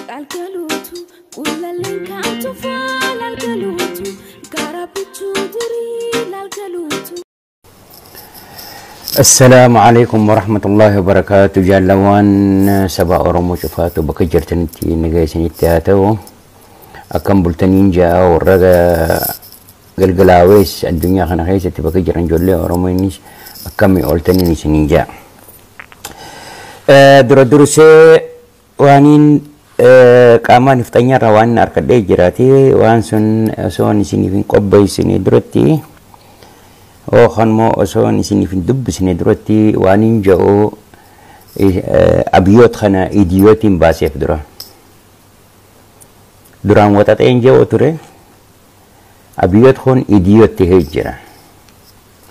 Qalgaluutu qullalleen kan tufaa lalgaluutu gara bichuu durii lalgaluutu. السلام عليكم ورحمة الله وبركاته. جالوان سبا أورمو شفاتو بكجرتنتي نجايسنتي هاتو أكم بلتنين جاء ورقا قلقلاويس الدنيا خنا خيستي بكجرن جولي أورمو أكم يقولتنين سنين جاء درو درسي وانين qaamaan ifxanyaarraa waan harkadhee jiraate waan sun osoo isiniif hin qopheessine duratti yookaan immoo osoo isiniif hin dubbisne duratti waan hin jedhu abiyyoot kana idiyootiin baaseef dura. Duraan waxaxee hin jedhu ture, abiyyoot kun idiyoot tahee jira.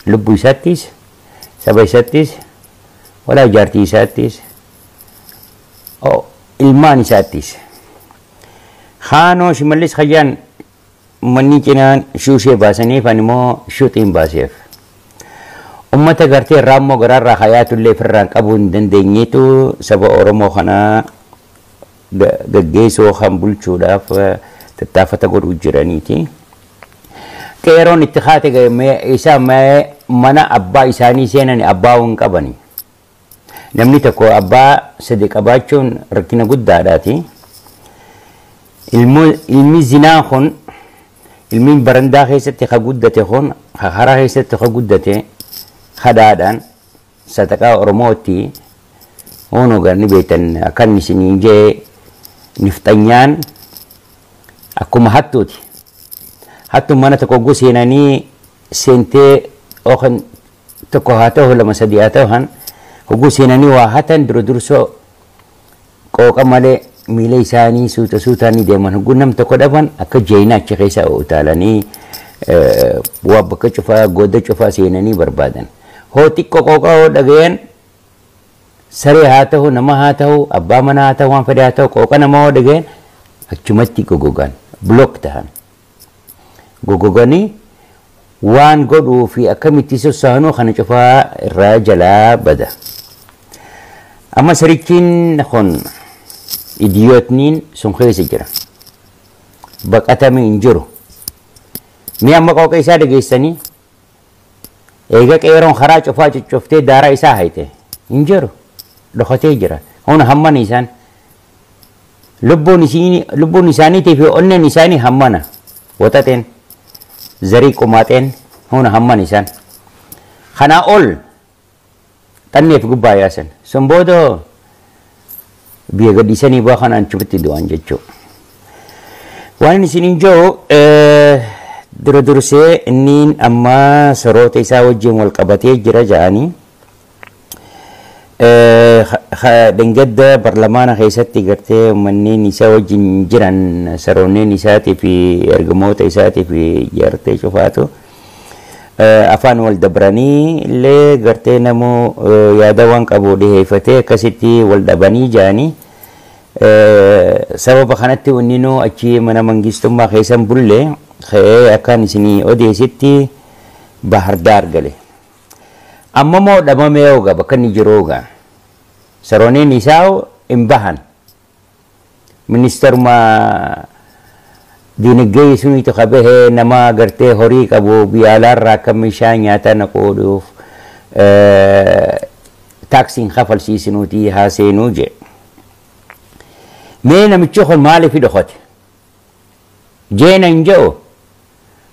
Lubbuu isaattis, saba isaattis, walaa jaartii isaattis, ilmaan isaattis. Haanoo Shimallis Hayyaan manni cinaan shuushee baasaniif ani immoo shuuxiin baaseef. Ummata gartee raammoo garaarraa hayaatullee ofirraan qabuu hin dandeenyeetu saba Oromoo kanaa gaggeessoo kan bulchuudhaaf tattaafata godhuu jiraniiti. Qeeroon itti haate isaa mana abbaa isaanii seenan abbaa hin qabani. Namni tokko abbaa sadi qabaachuun rakkina guddaadhaati. Ilmi zinaa kun, ilmi barandaa keessatti ka guddate kun, ka karaa keessatti ka guddate kadhaadhaan sadaqaa Oromootti hoonoo garni beektan akkan isiniin jee nifxanyaan akkuma hattuuti. Hattuun mana tokko hogguu seenanii seentee yookaan tokko haa ta'u lama sadii haa ta'u hogguu seenanii waa hatan dura dursoo qooqa malee miila isaanii suuta suutaan ni deeman. Hogguu nam tokko dhaban akka jeenaa achi keessa utaalanii waa bakka cufaa goda cufaa seenanii barbaadan. Hoo xiqqoo qooqa hoo dhagayan saree haa ta'u nama haa ta'u abbaa manaa haa ta'u waan fedhe haa ta'u qooqa nama hoo dhagayan achumatti gogogan block tahan. Gogoganii waan godhuu fi akkamitti sossaanuu kana cufaa irraa jalaa bada. Amma sarichiin kun idiyootniin sun keessa jira. Baqatame hin jiru. Mee amma qooqa isaa dhageessanii eega qeeroon karaa cufaa cuccuftee daaraa isaa hayte hin jiru. Dhokatee jira. Hun hammana isaan. Lubbuun isaaniitii fi onneen isaanii hammana. Waxaxeen zarii qumaaxeen hun hammana isaan. Kanaa ol xanneef gubbaa yaasan. Sun booda biyya gadhiisanii baa kanaan chufitti du'an jechuudha. Waan isiniin jiru dura dursee inni amma soroota isaa wajjin wal qabatee jira jedhanii dhangadda barlamaana keessatti gartee manneen isaa wajjin jiran saroonneen isaatii fi ergamoota isaatii fi jaartee cufaatu afaan wal dabranii illee gartee namoo yaada waan qabu dhiheeffatee akkasitti wal dhabanii jedhanii sababa kanatti inninuu achi mana mangistummaa keessan bulle ka'ee akkaan isinii odeessitti Bahardaar gale. Amma moo dhabamee hooga bakka inni jiru hooga. Sarooneen isaa hin bahan. Ministeeruma diinagdee suniitu qabee nama gartee horii qabu biyya alaarraa akka meeshaa nyaataa naquudhuuf taaksiin kafalsiisinuutii haa seenuu jedhe. Mee namichi kun maaliif dhokote? Jeena hin jedhu.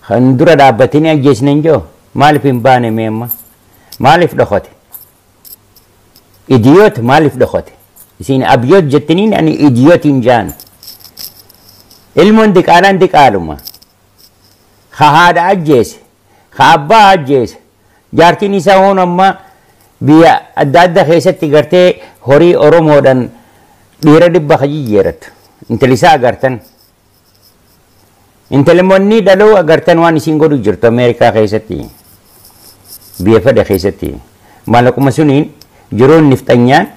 Kan dura dhaabbatanii ajjeesne hin jedhu. Maaliif hin baane mee amma? Maaliif dhokote? Idiyoot maaliif dhokote? Isin abiyyoot jettaniin ani idiyootiin jaan. Ilmoon diqaalaan diqaaluma. Ka haadha ajjeese, ka abbaa ajjeese. Jaartiin isaa hoon amma biyya adda addaa keessatti gartee horii Oromoodhaan dhiira dhibba ka jijjiirattu. Intali isaa agartan. Intalimoonni dhaloo agartan waan isiin godhu jirtu Ameerikaa keessatti. Biyya fedhe keessatti. Maallaquma suniin jiruun nifxanyaan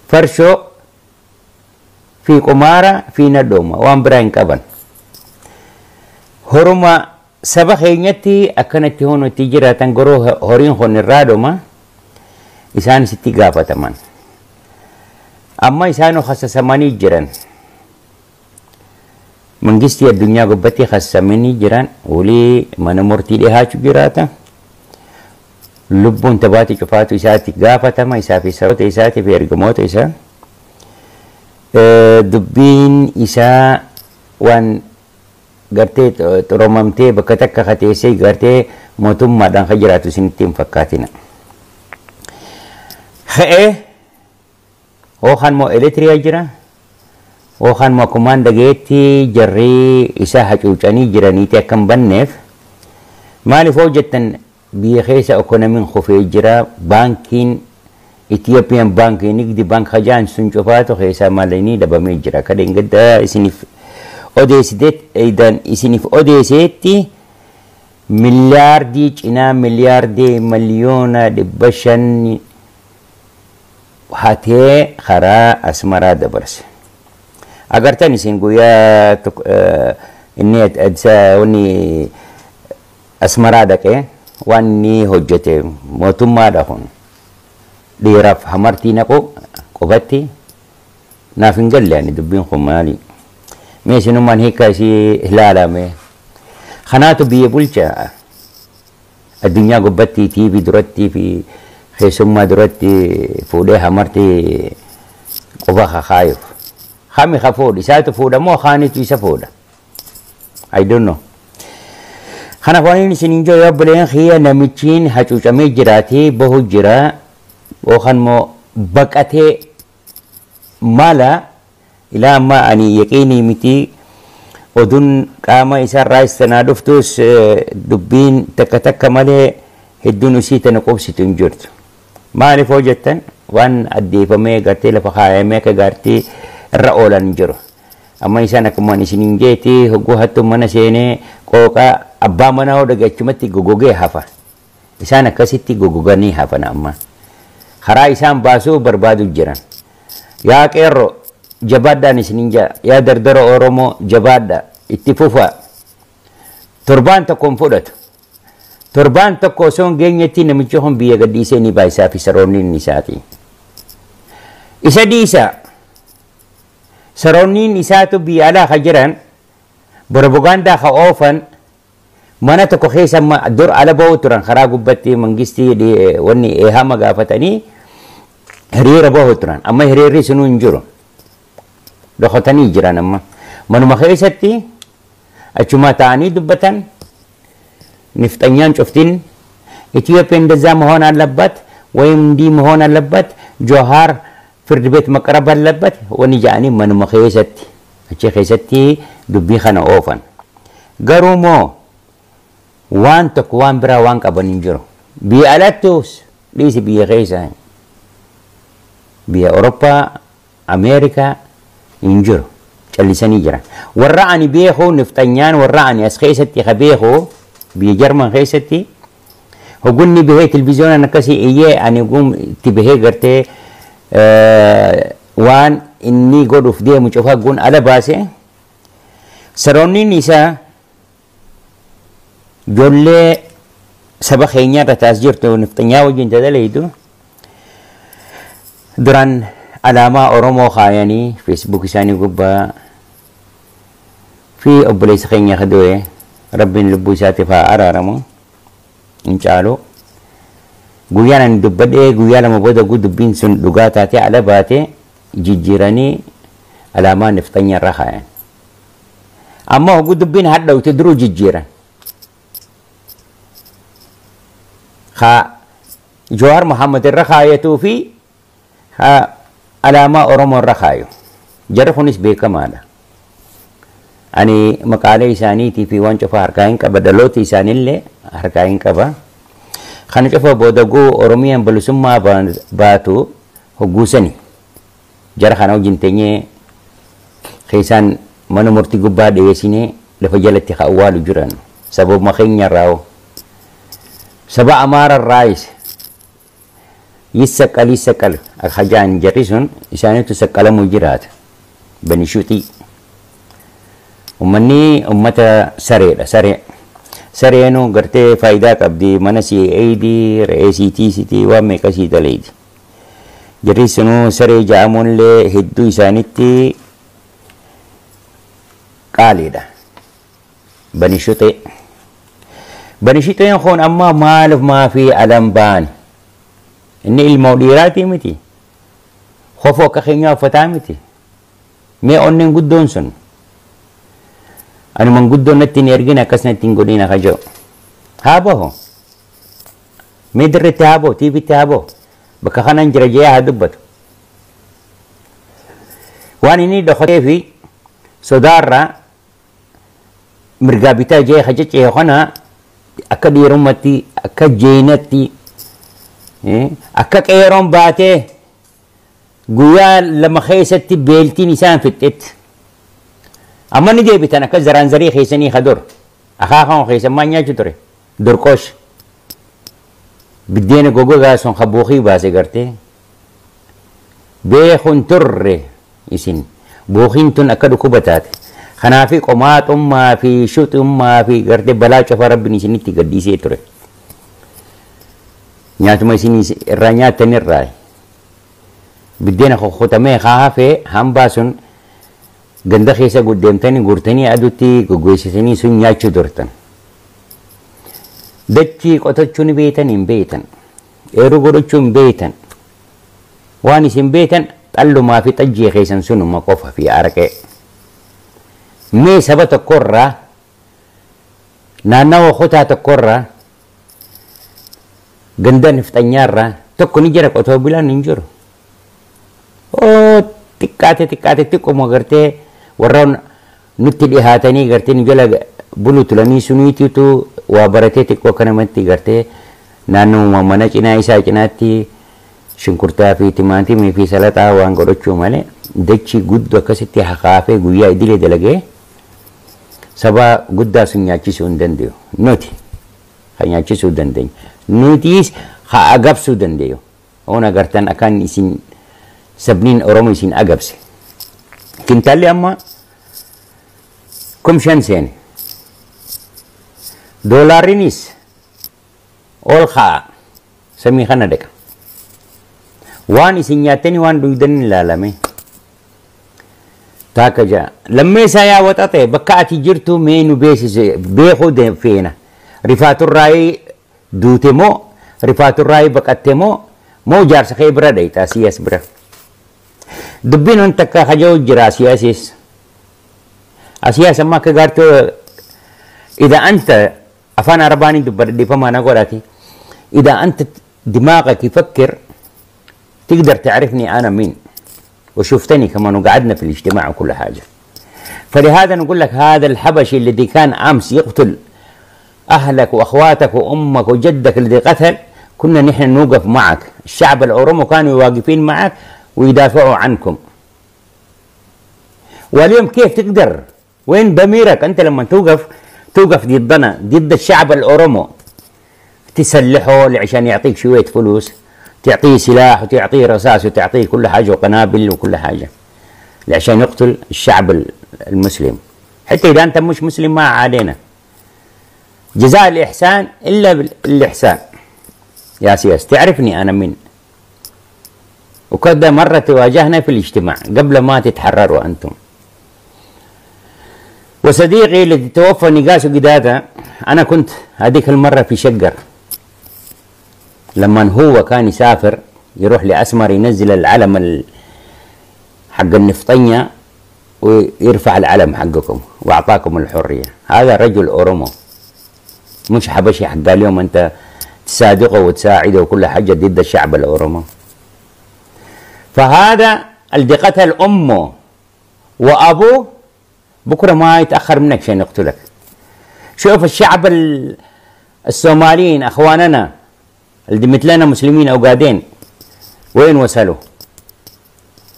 farshoo fi qumaara fi nadhooma waan biraa hin qaban. Horuma saba keenyatti akkanatti hoon itti jiraatan garuu horiin kun irraa dhuma isaan sitti gaafataman. Amma isaan hasasamanii jiran. Mangistii addunyaa gubbatti khassamanii jiran walii mana murtii dhihaachuu jiraata. Lubbuun tabaati cufaatu isaatti gaafatama isaa fi saroota isaatii fi ergamoota isaa. Dubbiin isaa waan gartee xuromamtee bakka takka kateessee gartee mootummaadhaan kan jiraatu isinitti hin fakkaatina. Ka'ee yookaan immoo elektiriyaa jira yookaan immoo akkumaan dhageetti jarri isaa hacuucanii jiraniiti akka hin banneef maaliif hojjettan biyya keessa ekonomiin kufee jira baankiin Itiyoophiyaan baankii nigdi baank hajaan sun cufaatu keessaa maalanii dhabamee jira. Kadheen gadda isiniif isiniif odeesseetti miliyaardii cinaa miliyaardii 500,000,000 hatee karaa Asmaraa dabarse. Agartan isin guyyaa inni wanni Asmaraa dhaqee waan inni hojjete mootummaadha kun. Dhiiraaf hamartii naqu qofatti naaf hin galle ani dubbiin kun maali? Mee isinummaan hiika isii ilaalame. Kanaatu biyya bulcha addunyaa gubbatti TV duratti fi keessummaa duratti fuudhee hamartii qofa kakaayuuf. Kami ka fuudhe isaatu fuudha moo kaanitu isa fuudha? I don't know. Kanaaf waan inni isin jiru obboleen kiyya namichiin hacuucamee jiraatee bahu jira yookaan immoo baqatee mala ilaa amma ani yaqiinii miti oduun qaama isaarraa istanaa dhuftus dubbiin takka takka malee hedduun isii tana qubsitu hin jirtu. Maaliif hoo jettan waan addeeffamee gartee lafa kaayamee akka gaartii irra oolan hin jiru. Amma isaan akkuma isiniin jeeti hogguu hattuun mana seenee qooqaa abbaa manaa hoo dhagachumatti gogogee hafa. Isaan akkasitti gogoganii hafan amma. Karaa isaan baasuu barbaadu jiran. Yaa qeerroo jabaadhaan isiniin jaa yaa dardara Oromoo jabaadha itti fufa. Torbaan tokko hin fudhatu. Torbaan tokko osoo hin geenyetti namichi kun biyya gadhiisee ni baayisaa fi saroonni isaati. Isa dhiisaa. Saroonniin isaatu biyya alaa ka jiran propagaandaa ka oofan mana tokko keessa dur ala ba'uu turan karaa gubbatti mangistii wanni eehama gaafatanii hiriira bahu turan. Amma hiriirri sunuu hin jiru. Dhokatanii jiran amma. Manuma keessatti achuma ta'anii dubbatan nifxanyaan cuftiin ኢትዮጵያ እንደዛ መሆን አለበት ወይም እንዲህ መሆን አለበት ጆሃር ፍርድ ቤት መቅረብ አለበት ወኒ ጃኒ manuma keessatti achi keessatti dubbii kana oofan. Garuu moo waan tokko waan biraa waan qaban hin jiru. Biyya alattus dhiisi biyya keessa biyya Awurooppaa Ameerikaa hin jiru callisanii jiran. Warra ani beeku nifxanyaan warra ani as keessatti ka beeku biyya Jarman keessatti hogunni bahee televizyoonaan akkasii iyyee ani gum itti bahee gartee waan inni godhuuf deemu cufa gun ala baase saroonniin isaa ijoollee saba keenyaa irra taas jirtu nifxanyaa wajjin tadalaydu duraan alaamaa Oromoo kaayanii feesbuuk isaanii gubbaa fi obboleessa keenya ka du'e rabbiin lubbuu isaatiif haa araaramu hin caalu. Guyyaan ani dubbadhee guyyaa lama booda dubbiin sun dhugaa taatee ala baatee jijjiiranii alaamaa nifxanya irra kaayan. Amma hogguu dubbiin hadhawte duruu jijjiiran. Haa Jawaar Mohaammed irra kaayatuu fi haa alaamaa Oromoo irra kaayu. Jarri kunis beekamaadha. Ani maqaalee isaaniitii fi waan cufa harkaa hin qaba dhaloota isaaniillee harkaa hin qaba. Kana cufa booda guu Oromiyaan bilisummaa baatu hogguusani. Jara kana wajjin teenyee keessaan mana murtii gubbaa dhiyeessinee lafa jalatti ka awwaalu jiran. Sababuma keenya irraa saba Amaara irraayis yissaqal yissaqal akka jaan jarri sun isaanitu saqqalamuu jiraata. Benishuuxii. Uummanni uummata sareedha saree. Sareenuu gartee faayidaa qabdi mana sii eeyidii re'ee siitii sitii waan meeqa sii daleeydi. Jarri sunuu saree ja'amuunillee hedduu isaanitti Qaaliidha. Banishuxee. Banishuxeen kun amma maaliif maafii alan ba'an? Inni ilmoo dhiiraatii miti. Kofoo akka keenyaa uffataa miti. Mee onneen guddoon sun. Ani manguddoon natti hin ergin akkas natti hin godhin akka jedhu. Haa bahu. Mee dirreetti haa bahu, tiivitti haa bahu. Bakka kanaan jira jee haa dubbatu. Waan inni dhokatee fi sodaarraa mirgaa bitaa jee hajacee kana akka dhiirummaatti, akka jeenatti, akka qeeroon baatee guyyaa lama keessatti beeltiin isaan fixxetti. Amma ni deebitan akka zaraanzarii keessanii kadur. Akaakaan keessan maal nyaachuu ture? Dorqoosh. Biddeena goggogaa sun habuuqii baase gartee. Beekuun turre isin. Buuqiin tun akka dhukkuba taate. Kanaafi qomaaxummaa fi shuxummaa fi gartee balaa cufa rabbiin isinitti gaddisee ture. Nyaatuma isin irraa nyaattan irraa. Biddeena kokkotamee haa hafee hambaa sun ganda keessa deemtanii guurtanii aduutti goggoysitanii sun nyaachuu turtan. Dachii qotachuu ni beektan hin beektan. Eeruu godhachuu hin beektan. Waan isin beektan xallumaa fi xajjii keessan sunuma qofa fi araqee. Mee saba tokkorraa naannawa kutaa tokkorraa ganda nifxanyaarraa tokko ni jira qotoo bulaan hin jiru. Oo xiqqaate xiqqaate xiqquma gartee warra nutti dhihaatanii gartee nu jala bulu tulanii suniititu waa baratee xiqqoo akka namatti gartee naannoo mana cinaa isaa cinaatti shunkurtaa fi timaatimii fi salaxaa waan godhachuu malee dachii guddoo akkasitti hakaafee guyyaa idilee dalagee saba guddaa sun nyaachisuu hin danda'u. Nuti kan nyaachisuu dandeenya. Nutis haa agabsuu danda'u. Oon agartan akkaan isin sabniin Oromoo isin agabse. Kintalli amma 5,000 seene. Doolaariinis ol ka'a samii kana dhaqa. Waan isin nyaattanii waan dhugdanii ilaalame. Taakka ja'a. Lammeessaa yaa waxaxe bakka ati jirtu mee nu beeksise beekuu feena. Rifaaturraayii duute moo rifaaturraayii baqatte moo moo jaarsa kee bira dhayxa siyaas bira. Dubbiin wanta akka haja'u jira siyaasis. Asiyaas amma akka gaartoo إذا أنت أفان عرباني دبر دي فما أنا قولاتي إذا أنت دماغك يفكر تقدر تعرفني أنا مين وشفتني كمان وقعدنا في الاجتماع وكل حاجة. فلهذا نقول لك هذا الحبشي الذي كان أمس يقتل أهلك وأخواتك وأمك وجدك الذي قتل، كنا نحن نوقف معك. الشعب الأورومو كانوا واقفين معك ويدافعوا عنكم. واليوم كيف تقدر؟ وين ضميرك أنت لما توقف ضدنا، ضد الشعب الأورومو، تسلحه عشان يعطيك شوية فلوس، تعطيه سلاح وتعطيه رصاص وتعطيه كل حاجة وقنابل وكل حاجة عشان يقتل الشعب المسلم. حتى إذا أنت مش مسلم ما علينا. جزاء الإحسان إلا بالإحسان يا سياس. تعرفني أنا من، وكذا مرة تواجهنا في الاجتماع قبل ما تتحرروا أنتم. وصديقي الذي توفى نقاس قدادة، أنا كنت هذيك المرة في شقر لما هو كان يسافر يروح لأسمر ينزل العلم حق النفطية ويرفع العلم حقكم وأعطاكم الحرية. هذا رجل أورومو مش حبشي حق اليوم أنت تصادقه وتساعده وكل حاجة ضد الشعب الأورومو. فهذا اللي قتل أمه وأبوه بكرة ما يتأخر منك عشان يقتلك. شوف الشعب الصوماليين أخواننا اللي مثلنا مسلمين أو قادين وين وصلوا؟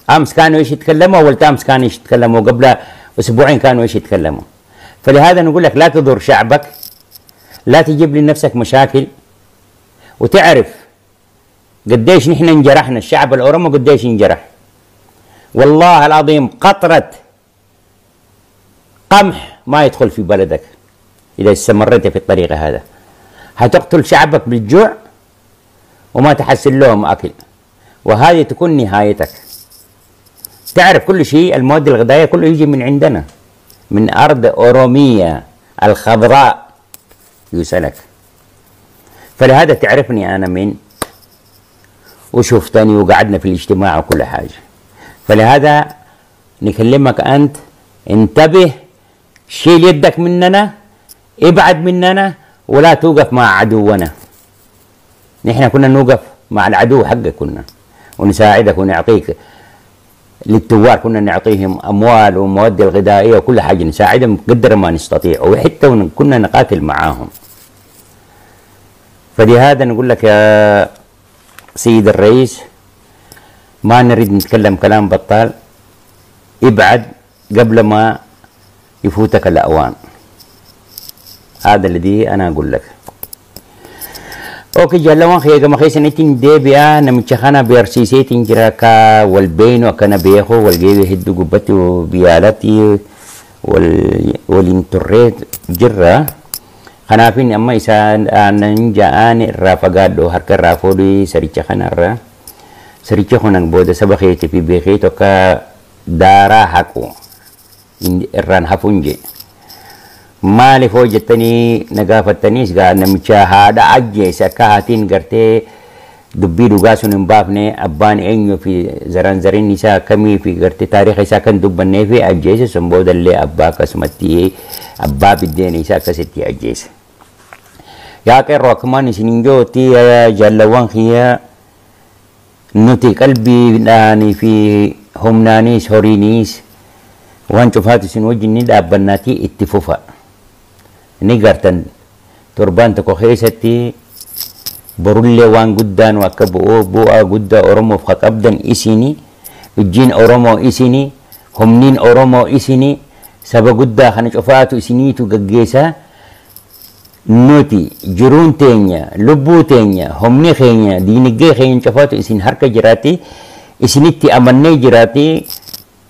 أمس كانوا إيش يتكلموا، أول أمس كانوا إيش يتكلموا، قبل أسبوعين كانوا إيش يتكلموا. فلهذا نقول لك لا تضر شعبك، لا تجيب لنفسك مشاكل، وتعرف قديش نحن انجرحنا، الشعب الأورومو قديش انجرح. والله العظيم قطرة قمح ما يدخل في بلدك إذا استمريت في الطريقة هذا. هتقتل شعبك بالجوع وما تحسن لهم أكل، وهذه تكون نهايتك. تعرف كل شيء، المواد الغذائية كله يجي من عندنا. من أرض أورومية الخضراء يسألك. فلهذا تعرفني أنا من وشفتني وقعدنا في الاجتماع وكل حاجة. فلهذا نكلمك أنت، انتبه، شيل يدك مننا، ابعد مننا، ولا توقف مع عدونا. نحن كنا نوقف مع العدو حقك، كنا ونساعدك ونعطيك للثوار، كنا نعطيهم أموال ومواد الغذائية وكل حاجة، نساعدهم قدر ما نستطيع، وحتى كنا نقاتل معاهم. فلهذا نقول لك يا سيد الرئيس، ما نريد نتكلم كلام بطال، ابعد قبل ما يفوتك الأوان. هذا الذي أنا أقول لك. okay jaalawwan kiyya gama keessanitti deebi'a. Namicha kana beeksiseetiin jira ka wal beenu akkana beeku wal geebe hedduu gubbatti biyya alatti waliin turree jirra. Kanaafin amma isaan aannan ja'aan irraa fagaadhu, harka irraa fuudhii saricha kanarra. Saricha kunan booda saba keetii fi beekee tokko daaraa haqu irraan hafuun jee. Maaliif hoo jettanii na gaafattaniis gaa namicha haadha ajjeese akka haatiin gartee dubbii dhugaa sun hin baafne, abbaan eenyuu fi zaranzariin isaa akkamii fi gartee taariika isaa kan dubbannee fi ajjeese sun boodallee abbaa akkasumatti abbaa biddeena isaa akkasitti ajjeese. Yaa qeerroo, akkumaan isiniin jootti jaalawwan kiyya, nuti qalbiidhaanii fi humnaaniis horiiniis waan cufaatu isin wajjin ni dhaabbannaatii itti fufa. Ni gartan torbaan tokko keessatti borullee waan guddaan akka bu'aa guddaa Oromoof haa qabdan isini, ijjiin Oromoo isini, humniin Oromoo isini, saba guddaa kana cufaatu isiniitu gaggeessaa. Nuti jiruun teenya, lubbuu teenya, humni keenya, diinagdee keenya cufaatu isin harka jiraati, isinitti amannee jiraati.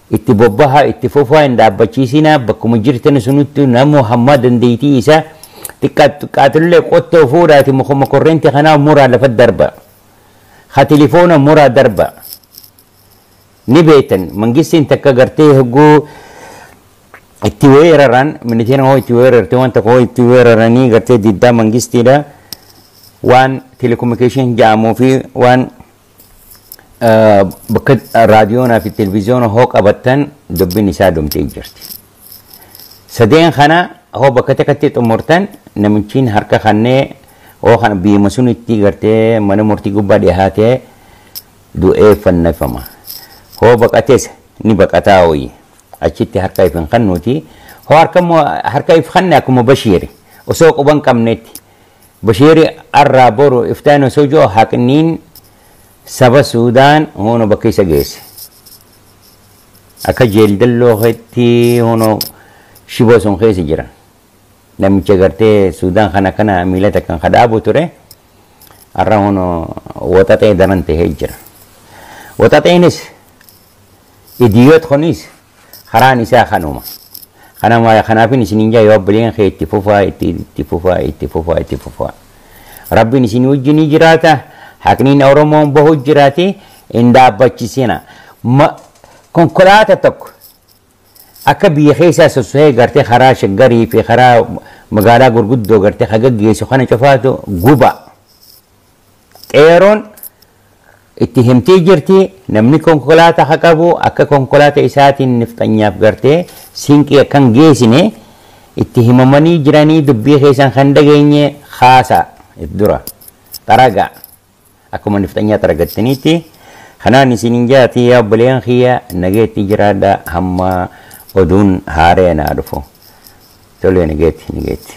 Itti bobbahaa, itti fufaa, hin dhaabbachiisinaa. Bakkuma jirtan sunitti namoo hamma dandeettii isaa xiqqaatullee qottoo fuudhaati mukuma korreenti kanaa muraa lafa darba, ha tilifoona muraa darba. Ni beektan mangistiin takka gartee hogguu itti weeraran, minitiin hoo itti weerarte, waan tokko hoo itti weeraranii gartee diddaa mangistiidha, waan telecommunication jedhamuu fi waan bakka raadiyoonaa fi televizyoona hoo qabattan dubbiin isaa dhumtee jirti. Sadeen kana hoo bakka takkatti xumurtan namichiin harka kannee hoo kana biyyuma sun itti gartee mana murtii gubbaa dhiyaatee du'ee fannifama. Hoo baqates ni baqataa hoyi achitti harka if hin kannuuti. Hoo harka if kanne akkuma Bashiiri osoo quban qabnetti Bashiiri arraa boru iftaan osoo jiru haqniin saba Suudaan hono bakka isa geesse. Akka jeeldalloo hono shiboo sun keessa jira. Namicha gartee Suudaan kana kana miila takkan kadhaabu ture har'a hono waxaxee daran tahee jira. Waxaxeenis idiyoot kunis karaan isaa kanuma. Kanama kanaafin isinin jaa yoo obboleen kee itti fufaa, itti fufaa, itti fufaa, itti fufaa. Rabbiin isin wajjin jiraata. Haqniin Oromoon bahu jiraate hin dhaabbachisina. Konkolaataa tokko akka biyya keessaa sosso'ee gartee karaa Shaggarii fi karaa magaalaa gurguddoo gartee haga geessu kana cufaatu guba. Qeeroon itti himtee jirti, namni konkolaataa haa qabu akka konkolaataa isaatiin nifxanyaaf gartee sinqii akkan geessine itti himamanii jiranii. Dubbii keessan kan dhageenye haasaa dura xaragaa akkuma nifxanyaa xaragattaniitti. Kanaan isinin jaati yaa obboleen kiyya, nageetti jiraadha hamma oduun haaree naa dhufu. Tolee, nageetti nageetti.